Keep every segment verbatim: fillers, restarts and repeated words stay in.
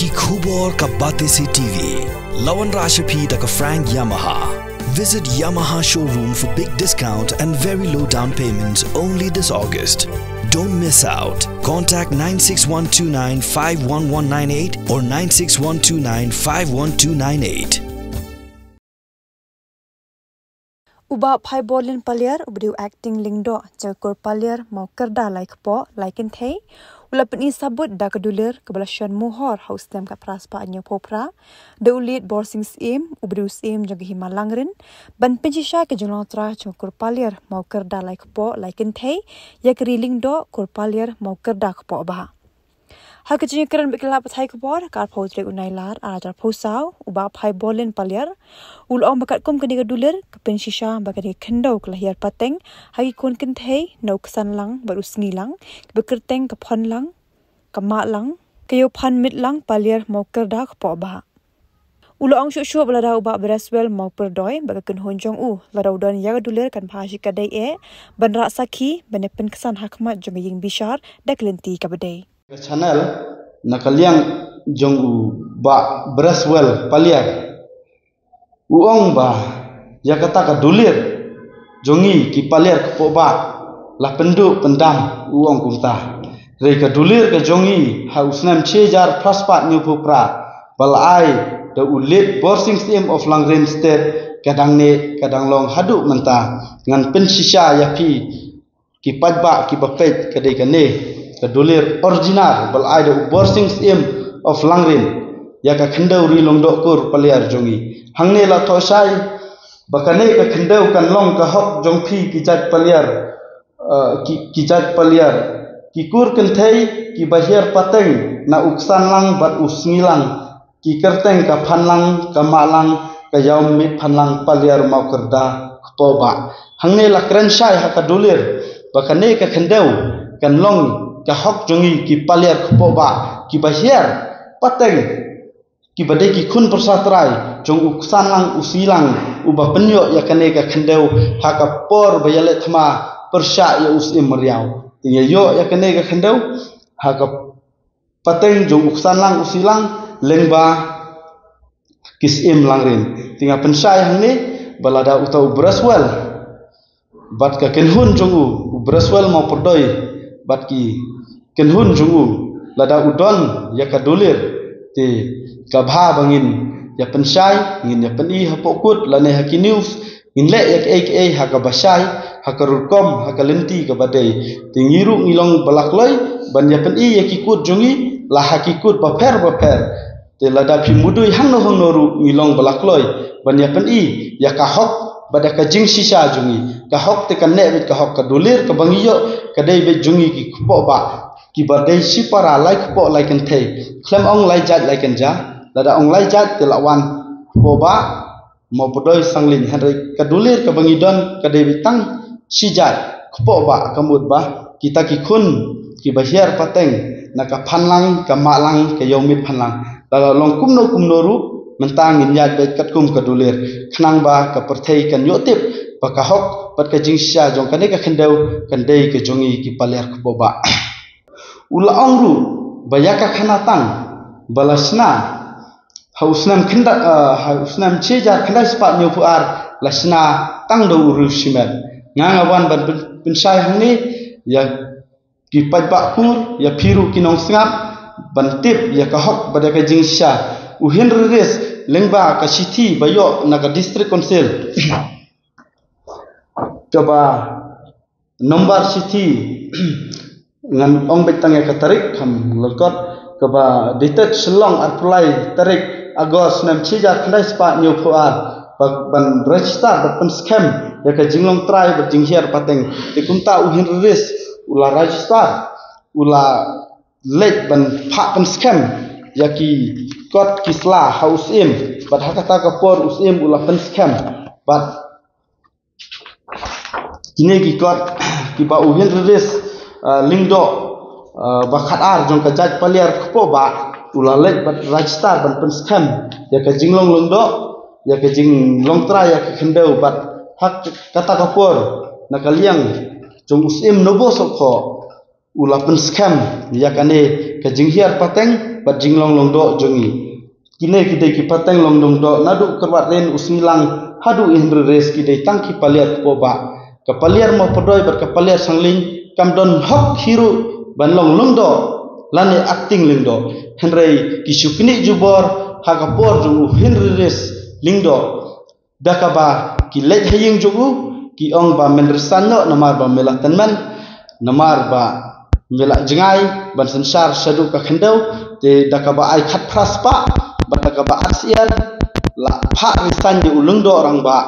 Ki khubor ka Batesi T V. La wanrah sha phi da ka Frank Yamaha. Visit Yamaha showroom for big discount and very low down payments only this August. Don't miss out. Contact nine six one two nine five one one nine eight or nine six one two nine five one two nine eight. U Bah Phaiborlin Paliar, uba dei u acting lyngdoh jong ka kur Paliar Mawkyrda Laikpoh Laikynthei, u la pyni sabut da ka dulir kaba la shon muhor ha u snem khatphra spah hynñiewphew phra da u Late Borsing Syiem, uba dei u Syiem jong ka Hima Langrin, ban pynshisha ka jinglong trai jong ka kur Paliar Mawkyrda Laikpoh Laikynthei ïa ka ri lyngdoh kur Paliar Mawkyrda Kpohbah. Ha ka jingïakren bad ki lad pathai khubor ha ka arphew tarik u Nailar arhajar arphew saw, u Bah Phaiborlin Paliar u la ong ba katkum kane ka dulir ka pynshisha ba kane ka khyndew ka la hiar pateng ha ki khun kynthei na u Ksanlang bad u Sngilang, kiba kyrteng ka Phonlang, ka Mahlang, ka Ïawphanmitlang Paliar Mawkyrda Kpohbah. U la ong shuh shuh ba lada u Bah Breswell Mawpyrdoi bad ka kynhun jong u, lada u don ïa ka dulir, kan bha shi katta eh ban rah sakhi ban ïa pynksan ha khmat jong ka ïing bishar da ka lynti kaba dei. Ka channel na ka liang jong u Bah Breswell Paliar, u ong ba ïa kata ka dulir jong ngi ki Paliar Kpohbah la pynduh pyndam, u ong kumta. Hynrei ka dulir ka jong ngi ha u snem shi hajar phra spah hynñiewphew phra ba la ai da u Late Borsing Syiem of Langrin State, ka dang neh ka dang long haduh mynta. Ngan pynshisha ïa phi ki paidbah kiba peit, ka dei kane ka dulir original ba la ai da u Borsing Syiem of Langrin ïa ka khyndew ri lyngdoh kur Paliar jong ngi. Hangne la thoh shai ba kane ka khyndew kan long ka hok jong phi ki jait Paliar, eh, ki, ki jait Paliar, ki kur kynthei kiba hiar pateng na u Ksanlang bad u Sngilang, ki kyrteng ka Phonlang, ka Mahlang, ka Ïawmitphanlang Paliar Mawkyrda Kpohbah. Hangne la kren shai ha ka dulir ba kane ka khyndew kan long ka hok jong ngi ki Paliar Kpohbah kiba hiar pateng, kiba dei ki khun pyrsa trai jong u Ksanlang u Sngilang, uba pynïoh ïa kane ka khyndew ha ka por ba ïaleh thma pyrshah ïa u Syiem Mawriaw. Te ïa ïoh ïa kane ka khyndew ha ka pateng jong u Ksanlang u Sngilang lyngba ki Syiem Langrin. Te nga pynshai hangne ba lada uta u Breswell bad ka kynhun jong u, u Breswell Mawpyrdoi bad ki kynhun jong u, lada u don ïa ka dulir, te ka bha ba ngin ïa pynshai, ngin ïa pyni hapoh kut lane ha ki news, ngin leh ïa kaei kaei ha kaba shai, ha ka rukom, ha ka lynti kaba dei. Te ngi ruh ngi long ba la kloi ban ïa pyni ïa ki kut jong ngi la ha ki kut bapher bapher. Te lada phi mudui hangno hangno ruh ngi long ba la kloi ban ïa pyni ïa ka hok bad ïa ka jingshisha jong ngi. Ka hok te kan neh beit, ka hok, ka dulir kaba ngi ïoh ka dei beit jong ngi ki kpohbah kiba dei shipara lai kpoh lai kynthei. Khlem ong lai jait lai kynja, lada ong lai jait te la wan kpohbah Mawpyrdoi Sangleiñ, hynrei ka dulir kaba ngi don ka dei beit tang shi jait kpohbah, ka mut ba kita ki khun kiba hiar pateng na ka Phonlang, ka Mahlang, ka Ïawmitphanlang. Lada long kumno kumno ruh, mynta ngin ïaid beit katkum ka dulir, khnang ba ka pyrthei kan ïoh tip ba ka hok bad ka jingshisha jong kane ka khyndew kan dei ka jong ngi ki Paliar Kpohbah. U la ong ruh ba ïa ka khana tang ba la shna ha u snem khynda, eh, ha u snem shi hajar khyndai spah hynñiewphew ar la shna tang da u riewshimet. Nga nga wan ban pyn-, pynshai hangne ïa ki paidbah kur, ïa phi ruh ki nongsngap, ban tip ïa ka hok bad ïa ka jingshisha. U Henry Rees lyngba ka shithi ba ïoh na ka District Council kaba nombar shithi, ngan ong beit tang ïa ka tarik, kham lyngkot, kaba dated Shillong, arphew lai tarik August snem shi hajar khyndai spah hynñiewphew ar, ba, ban register bad pynskhem ïa ka jinglong trai bad jinghiar pateng. Te kumta u Henry Rees u la register, u la leit ban phah pynskhem ïa ki kot ki sla ha u Syiem, bad ha kata ka por u Syiem u la pynskhem bad kine ki kot kiba u Henry Rees, ah, Lyngdoh, ah, ba khatar jong ka jait Paliar Kpohbah, u la leit bad register ban pynskhem ïa ka jinglong lyngdoh, ïa ka jinglong trai ïa ka khyndew, bad ha kata ka por na ka liang jong u Syiem Nobosohkhoh u la pynskhem ïa kane ka jinghiar pateng bad jinglong lyngdoh jong ngi. Kine ki dei ki pateng long lyngdoh naduh kyrwat ren u sngi lang haduh i hynriew res, ki dei tang ki paliar kpoh bah. Ka paliar Mawpyrdoi bad ka paliar Sangleiñ kam don hok hi ruh ban long lyngdoh lane acting lyngdoh. Hynrei ki shu knieh jubor ha ka por jong u hynriew res lyngdoh, da kaba ki leit ha ïing jong u, ki ong ba men resign noh namar ba me la tymmen, namar ba me la jngai ban synshar shaduh ka khyndew. Te da kaba ai khatphra spah bad da kaba ar syiar, la phah resign ïa u lyngdoh rangbah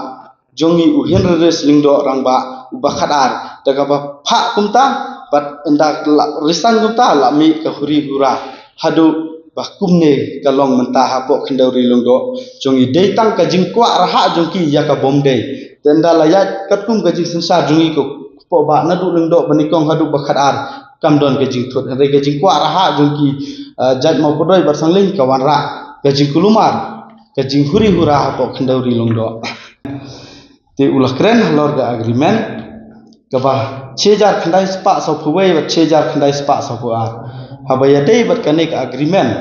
jong ngi, u hynriew res lyngdoh rangbah uba khatar. Da kaba phah kumta bad ynda la resign kumta, la mih ka huri hura haduh ba kumne ka long mynta hapoh khyndew ri lyngdoh jong ngi. Dei tang ka jingkwah raha jong ki ïa kaba ym dei. Te ynda la ïaid katkum ka jingsynshar jong ngi, ko kpoh bah, naduh lyngdoh ba nyngkong haduh ba khatar, kam don ka jingthut. Hynrei ka jingkwah raha jong ki, ah, jait Mawpyrdoi bad Sangleiñ ka wanrah ka jingkulmar, ka jinghuri hura hapoh khyndew ri lyngdoh. Te u la kren halor ka agreement kaba shi hajar khyndai spah sawphew wei bad shi hajar khyndai spah sawphew ar. Haba ïadei bad kane ka agreement,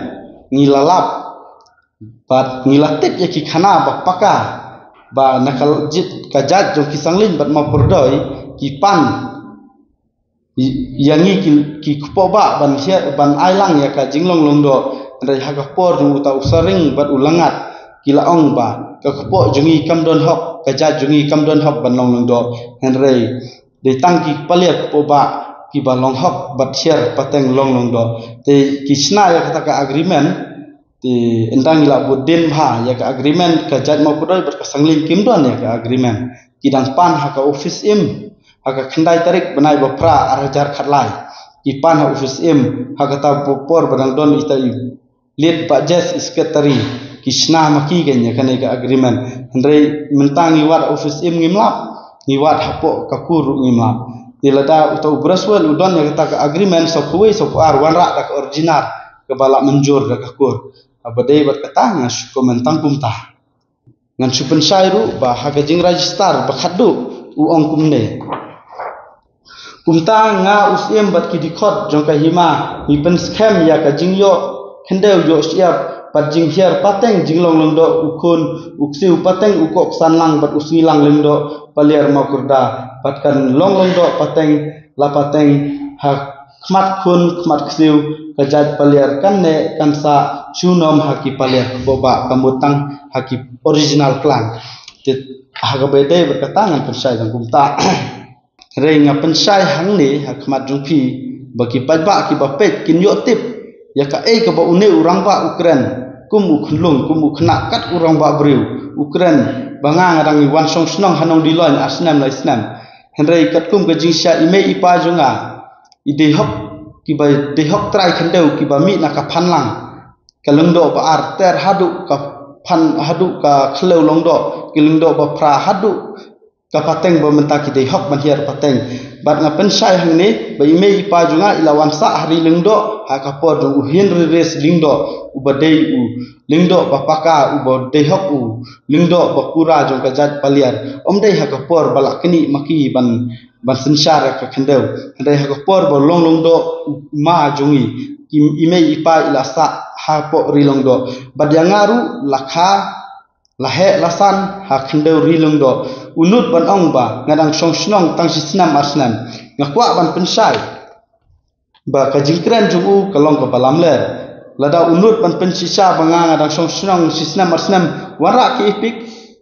ngi la lap bad ngi la tip ïa ki khana ba paka ba na ka jait, ka jait jong ki Sangleiñ bad Mawpyrdoi ki pan ïa ngi ki, ki kpoh bah ban hiar, ban ai lang ïa ka jinglong lyngdoh. Hynrei ha ka por jong uta u Saring bad u Langat, ki la ong ba ka kpoh jong ngi kam don hok, ka jait jong ngi kam don hok ban long lyngdoh. Hynrei dei tang ki paliar kpoh bah kiba long hok bad hiar pateng long lyngdoh. Te ki shna ïa kata ka agreement. Te ynda ngi la bud dien bha ïa ka agreement, ka jait Mawpyrdoi bad ka Sangleiñ kim don ïa ka agreement. Ki dang pan ha ka office im ha ka khyndai tarik bnai ba phra ar hajar khatlai. Ki pan ha office im ha kata por ba dang don ita i late Bah Jes i secretary. Ki shna ma ki kein ïa kane ka agreement. Hynrei mynta ngi wad office im ngim lap, ngi wad hapoh ka kur ruh ngim lap. Te lada uta u Braswell u don ïa kata ka agreement sawphew wei sawphew ar, wanrah da ka original kaba la mynjur da ka kur. Haba dei bad kata nga shu comment tang kumta. Ngan shu pynshai ruh ba ha ka jingregister ba khatduh u ong kumne: Kumta nga u Syiem bad ki dkhot jong ka hima ngi pynskhem ïa ka jingïoh khyndew ïoh shyiap bad jinghiar pateng jinglong lyngdoh u khun u ksiew pateng u Koh Ksanlang bad u Sngilang Lyngdoh paliar Mawkyrda, bad kan long lyngdoh pateng la pateng ha khmat khun khmat ksiew ka jait paliar, kan neh kan sah shuh nym ha ki paliar kpoh bah, ka mut tang ha ki original clan. Te ha kaba ïadei bad kata ngan pynshai tang kumta. Hynrei nga pynshai hangne ha khmat jong phi ba ki paidbah kiba peit kin ïoh tip ïa kaei kaba une u rangbah u kren kum u khunlung, kum u khynnah kat u rangbah briew. U kren ba nga nga dang wan shong shnong ha Nongdiloin ar snem lai snem. Hynrei katkum ka jingshisha i mei i pa jong nga, i dei hok, kiba dei hok trai khyndew kiba mih na ka Phanlang, ka Lyngdoh ba ar ter haduh ka Phan, haduh ka Khliew Lyngdoh, ki Lyngdoh ba phra haduh ka pateng ba mynta ki dei hok ban hiar pateng. Bad nga pynshai hangne ba i mei i pa jong nga i la wan sah ha Ri Lyngdoh ha ka por jong u Henry Rees Lyngdoh, uba dei u Lyngdoh ba paka, uba dei hok u Lyngdoh ba pura jong ka jait paliar. Ym dei ha ka por ba la knieh ma ki ban, ban synshar ïa ka khyndew. Hynrei ha ka por ba long Lyngdoh u ma jong i, i, i mei i pa i la sah hapoh Ri Lyngdoh. Bad ïa nga ruh la kha la heh la san ha khyndew Ri Lyngdoh. U nud ban ong ba nga dang shong shnong tang shi snem ar snem. Nga kwah ban pynshai ba ka jingkren jong u ka long kaba lamler. Lada u nud ban pynshisha ba nga nga dang shong shnong shi snem ar snem, wanrah ki EPIC,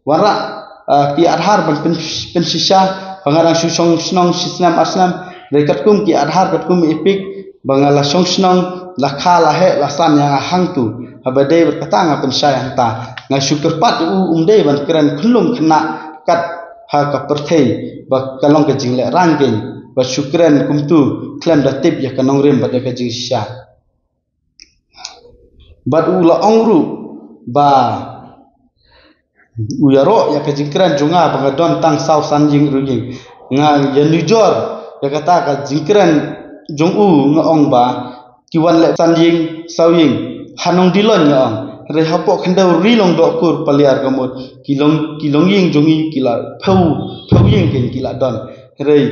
wanrah, ah, ki Aadhaar ban pyn, pynshisha ba nga dang shu shong shnong shi snem ar snem. Hynrei katkum ki Aadhaar, katkum EPIC, ba nga la shong shnong, la kha, la heh la san ïa nga hangtu. Haba dei bad kata nga pynshai hangta. Nga shu kyrpad ïa u um dei ban kren khunlung khynnah kat ha ka pyrthei, ba ka long ka jinglehraiñ kein ba shu kren kumtu khlem da tip ïa ka nongrim bad ïa ka jingshisha. Bad u la ong ruh ba u ïaroh ïa ka jingkren jong nga ba nga don tang saw san ïing ruh ïing. Nga ïanujor ïa kata ka jingkren jong u, nga ong ba ki wan leh san ïing saw ïing ha Nongdiloin, nga ong. Hynrei hapoh khyndew Ri Lyngdoh kur paliar ka mut ki long, ki longïing jong ngi ki la phew, phew ïing kein ki la don. Hynrei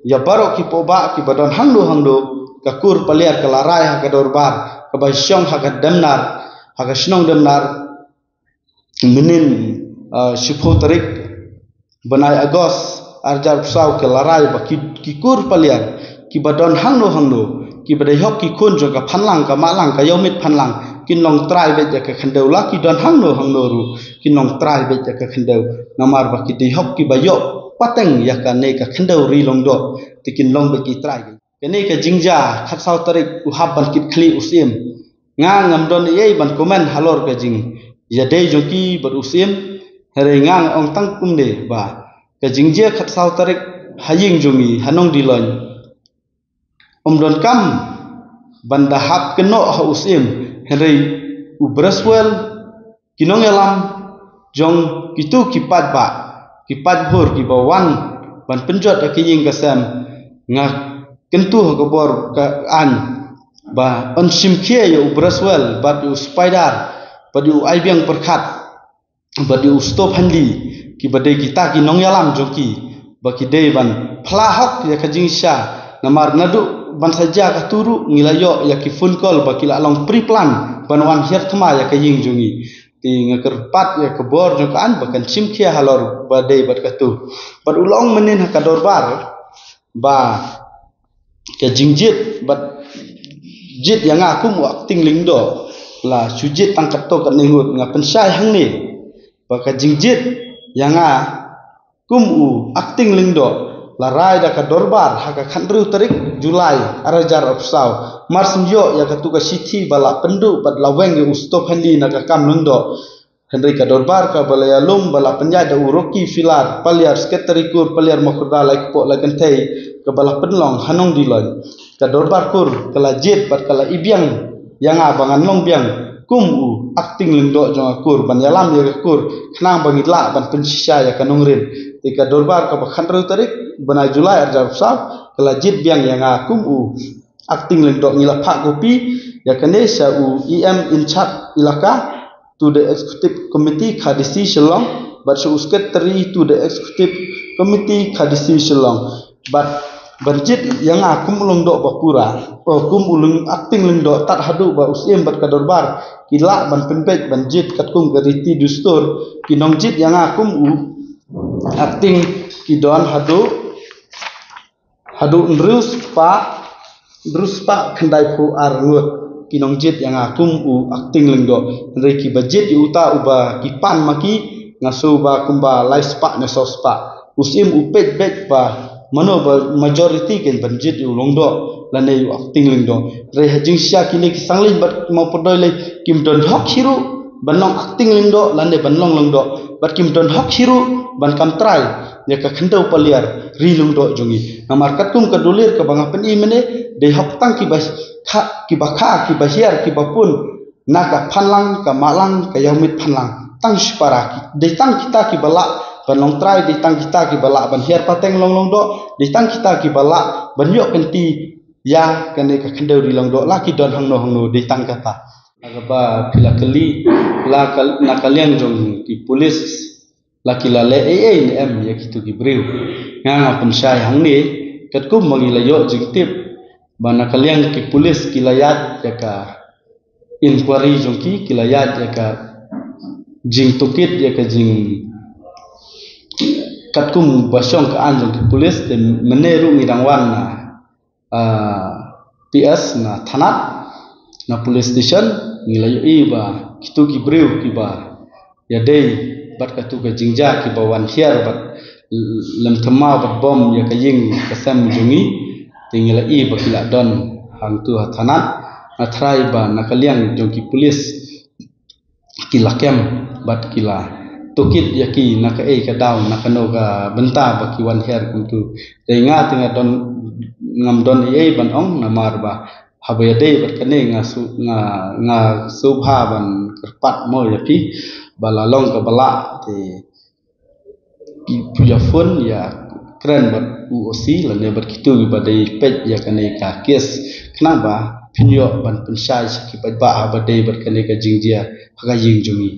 ïa baroh ki poh bah kiba don hangno hangno, ka kur paliar ka la rai ha ka dorbar. kaba shong ha ka Demnar, ha ka shnong Demnar, mynnin, ah, shiphew tarik bnai August arjar phew saw, ka la rai ba ki, ki kur Paliar kiba don hangno hangno, kiba dei hok ki khun jong ka Phanlang, ka Mahlang, ka Ïawmit Phanlang, kin long trai beit ïa ka khyndew. La ki don hangno hangno ruh kin long trai beit ïa ka khyndew, namar ba ki dei hok kiba ïoh pateng ïa kane ka khyndew ri Lyngdoh, te kin long beit ki trai. Kane ka jingjia khatsaw tarik u hap ban kit khlieh u Syiem. Nga ngam don ei ei ban comment halor ka jingïadei jong ki bad u Syiem, hynrei nga ong tang kumne ba ka jingjia khatsaw tarik ha ïing jong ngi ha Nongdiloin, ym donkam ban da hap kynnoh ha u Syiem, hynrei u Braswell, ki nongïalam jong kito ki paidbah, ki paidbhur kiba wan ban pynjot ïa ka ïing ka sem, nga kyntu ha ka bor ka aiñ ba yn shim khia ïa u Braswell bad ïa u Spider bad ïa u Aibiang Pyrkhat bad ïa u Stop Hanli, kiba dei kita ki nongïalam jong ki, ba ki dei ban phla hok ïa ka jingshisha. Namar naduh ban sa jia katu ruh ngi la ïoh ïa ki phone call ba ki la long pre-plan ban wan hiar thma ïa ka ïing jong ngi. Te nga kyrpad ïa ka bor jong ka aiñ ba kan shim khia halor ba dei bad katu. Bad u la ong mynnin ha ka dorbar ba ka jingjied bad jied ïa nga kum u Acting Lyngdoh la shu jied tang katto katne ngut. Nga pynshai hangne ba ka jingjied ïa nga kum u Acting Lyngdoh la rai da ka dorbar ha ka khathynriew tarik July arhajar arphew saw. Mar shu ïoh ïa katu ka shithi ba la pynduh bad la weng ïa u Stop Hanli na ka kam Lyngdoh. Hynrei ka dorbar kaba la ïalum ba la pynïaid da u Rocky Filar Paliar, Secretary Kur Paliar Mawkyrda Laikpoh Laikynthei, kaba la pynlong ha Nongdiloin. Ka dorbar kur ka la jied bad ka la ibiang ïa nga ba ngan long biang kum u Acting Lyngdoh jong ka kur ban ïalam ïa ka kur, khnang ba ngi lah ban pynshisha ïa ka nongrim. Te ka dorbar kaba khathynriew tarik bnai July arhajar arphew saw ka la jied biang ïa nga kum u Acting Lyngdoh. Ngi la phah kopi ïa kane sha u E M in charge ilaka to the Executive Committee K D C Shillong bad sha u Secretary to the Executive Committee K D C Shillong. Bad ban jied ïa nga kum u Lyngdoh ba pura, oh, kum u Lyng-, Acting Lyngdoh tad haduh ba u Syiem bad ka dorbar ki lah ban pynbeit ban jied katkum ka riti dustur. Ki nongjied ïa nga kum u Acting ki don haduh haduh hynriew spah, hynriew spah khyndaiphew ar ngut ki nongjied ïa nga kum u Acting Lyngdoh. Hynrei kiba jied ïa uta uba ki pan ma ki, nga sngew ba kumba lai spah ne saw spah. U Syiem u peit beit ba mano ba majority kin ban jied ïa u Lyngdoh lane ïa u Acting Lyngdoh. Hynrei ha jingshisha kine ki sang lei bad Mawpdoi lei kim don hok hi ruh ban long Acting Lyngdoh lane ban long Lyngdoh, bad kim don hok hi ruh ban kam trai ïa ka khyndew Paliar ri Lyngdoh jong ngi. Namar katkum ka dulir kaba nga pyni mynne, dei hok tang kiba kha, kiba kha, kiba hiar, kiba pun na ka Phanlang, ka Mahlang, ka Ïawmit Phanlang, tang shipara ki, dei tang kita kiba lah ban long trai, dei tang kita kiba lah ban hiar pateng long Lyngdoh, dei tang kita kiba lah ban ïoh kynti ïa kane ka khyndew ri Lyngdoh. La ki don hangno hangno dei tang kata. La kaba phi la kylli, la ka, na ka liang jong ki pulis, la ki la leh ei ei ne em ïa kito ki briew. Nga nga pynshai hangne katkum ba ngi la ïoh jingtip ba na ka liang ki pulis ki la ïaid ïa ka inquiry jong ki, ki la ïaid ïa ka jingtohkit, ïa ka jing, katkum ba shong ka aiñ jong ki pulis. Te mynne ruh ngi dang wan na ah, P S na thanat, na police station. Ngi la ïohi ba kito ki briew kiba ïadei bad katu ka jingjia, kiba wan hiar bad lem thymmai bad bom ïa ka ïing ka sem jong ngi. Te ngi la i ba ki la don hangtu ha thanat. Nga tharai ba na ka liang jong ki pulis ki la kem bad ki la tohkit ïa ki na kaei ka daw, na kano ka bynta ba ki wan hiar kumtu. Te nga te nga don, ngam don ei ei ban ong, namar ba haba ïadei bad kane nga shu, nga, nga sngewbha ban kyrpad mo ïa phi ba la long kaba lah te phi ïa phone ïa kren bad u O C lane bad kito kiba dei peit ïa kane ka case, khnang ba phin ïoh ban pynshai sha ki paidbah haba dei bad kane ka jingjia ha ka ïing jong ngi.